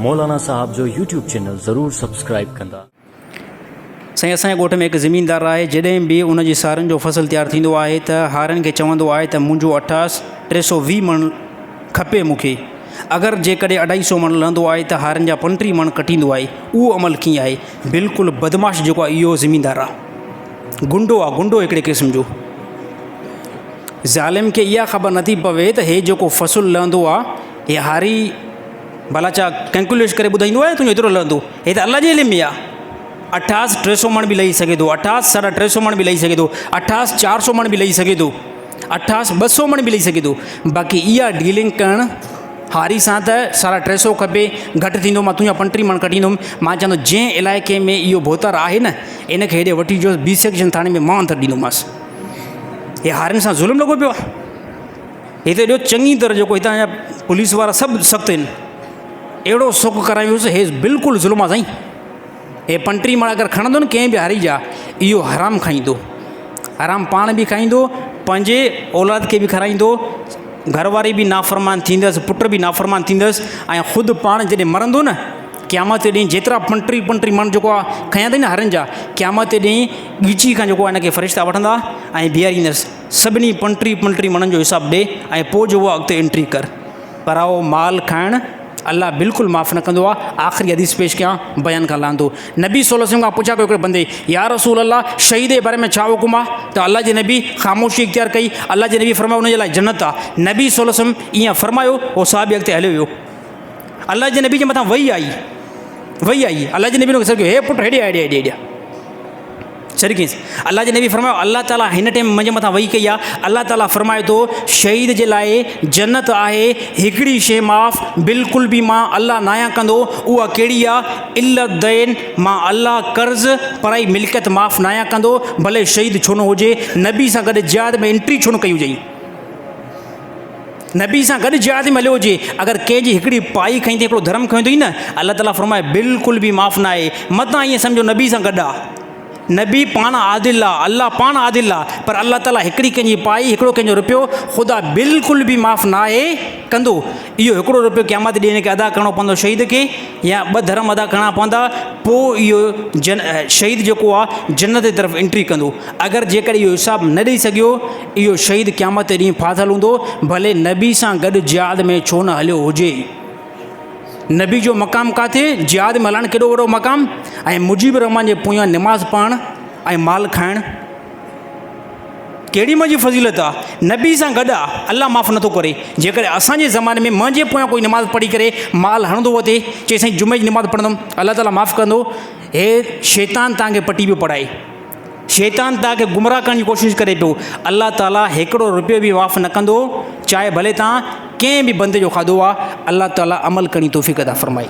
مولانا صاحب جو YouTube channel ضرور سبسڪرائيب ڪندا. سائين اسان جي ڳوٺ ۾ هڪ زميندار آهي جڏهن به ان جي سارين جو فصل تيار ٿيندو آهي ته هارين کي چوندو آهي ته منهنجو اٺاس 320 مڻ کپي مون کي اگر جيڪڏهن اڍائي سو مڻ لهندو آهي ته هارين جا 35 مڻ ڪٽيندو آهي اهو عمل ڪيئن آهي بلڪل بدمعاش جيڪو آهي اهو زميندار آهي گنڊو آهي گنڊو هڪڙي قسم جو ظالم کي اها خبر نٿي پوي ته هي جيڪو فصل لهندو آ هي هاري ڀلا ڇا ڪيلڪوليش ڪري ٻڌائيندو آهي تنهنجو ايترو لهندو هي ته الله جي علم ۾ آ اٺاس 300 مڻ به لهي سگهي ٿو اٺاس 350 مڻ به لهي سگهي ٿو اٺاس 400 مڻ به لهي سگهي ٿو اٺاس 200 مڻ به لهي سگهي ٿو باقي اها ڊيلنگ ڪرڻ هاري سان ته 350 کپي گهٽ ٿيندو مان تنهنجا 35 مڻ ڪٽيندم مان چوان ٿو جنهن علائقي ۾ اهو ڀوتار آهي نه ان کي هيڏي وٺي جو بي سيڪشن ٿاڻي ۾ مان اندر ڏيندومانس هي هارين سان ظلم لڳو پيو آهي هي ته ايڏو چڱي طرح جيڪو هتان جا پوليس وارا سڀ سخت آهن اهڙو سک ڪرايوس هي بلڪل ظلم آهي سائين هي 35 مڻ اگر کڻندو نه ڪنهن به هاري جا اهو حرام کائيندو حرام پاڻ به کائيندو پنهنجي اولاد کي به کارائيندو گهر واري به نافرمان ٿيندس پٽ به نافرمان ٿيندس ۽ خود پاڻ جڏهن مرندو نه قيامت جي ڏينهن جيترا 35 35 مڻ جيڪو آهي کنيا اٿئي نه هارين جا قيامت جي ڏينهن ڳچي کان جيڪو آهي ان کي فرشتا وٺندا ۽ بيهاريندس سڀني 35 35 مڻن جو حساب ڏي ۽ پوء جيڪو آهي اڳتي انٽري ڪر پرائو مال کائڻ الله بلڪل معاف نه ڪندو آهي. آخري حديث پيش ڪيان بيان کان لهندو نبي صلي الله عليه وسلم کان پڇا ڪيو هڪڙي بندي يا رسول الله شهيد جي باري ۾ ڇا حڪم آهي ته الله جي نبي خاموشي اختيار ڪئي الله جي نبي فرمايو ان جي لاء جنت آهي نبي صلي الله عليه وسلم ائين فرمايو هو صحابي اڳتي هليو ويو الله جي نبي جي مٿان وحي آئي وحي آئي الله جي نبي ان کي سڏ ڪيو هي پٽ هيڏي آ هيڏي هيڏي هيڏي آ سڏ ڪيس الله جي نبي فرمايو الله تعالي هن ٽيم منهنجي مٿان وحي ڪئي آ الله تعالي فرمائي ٿو شهيد جي لاء جنت آهي هڪڙي شي معاف بلڪل به مان الله ناهيان ڪندو اها ڪهڙي آ الا الدين مان الله قرض پرائي ملڪيت معاف ناهيان ڪندو ڀلي شهيد ڇو نه هجي نبي سان گڏ جهاد ۾ انٽري ڇو نه ڪئي هجئين نبي سان گڏ جهاد ۾ هليو هجي اگر ڪنهن جي هڪڙي پائي کنئي اٿئي هڪڙو درهم کنيو اٿئي نه الله تعاليٰ فرمائي بلڪل به معاف نه آهي متان ائين سمجهو نبي سان گڏ آ نبي پاڻ عادل آ الله پاڻ عادل آ پر الله تعاليٰ هڪڙي ڪنهن جي پائي هڪڙو ڪنهن جو روپيو خدا بلڪل به معاف نه آهي ڪندو اهو هڪڙو روپيو قيامت ڏينهن کي ادا ڪرڻو پوندو شهيد کي يا ٻه درهم ادا ڪرڻا پوندا پوء اهو جن شهيد جيڪو آ جنت جي طرف انٽري ڪندو اگر جيڪڏهن اهو حساب نه ڏئي سگهيو، اهو شهيد قيامت جي ڏينهن ڦاٿل هوندو، ڀلي نبي سان گڏ جهاد ۾ ڇو نه هليو هجي. نبي جو مقام ڪاٿي، جهاد ۾ هلڻ ڪيڏو وڏو مقام ۽ مجيب الرحمان جي پويان نماز پڙهڻ ۽ مال کائڻ ڪهڙي منهنجي فضيلت آ، نبي سان گڏ آ، الله معاف نٿو ڪري. جيڪڏهن اسان جي زماني ۾ منهنجي پويان ڪوئي نماز پڙهي ڪري مال هڻندو وتي، چئي سائين جمعي جي نماز پڙهندم، الله تعاليٰ معاف ڪندو، هي شيطان توهان کي پٽي پيو پڙهائي. شيطان توهان کي گمراهه ڪرڻ جي ڪوشش ڪري پيو. الله تعاليٰ هڪڙو روپيو به معاف نه ڪندو، چاهي ڀلي توهان ڪنهن به بندي جو کاڌو آهي. الله تعاليٰ عمل ڪرڻ جي توفيق عطا فرمائي.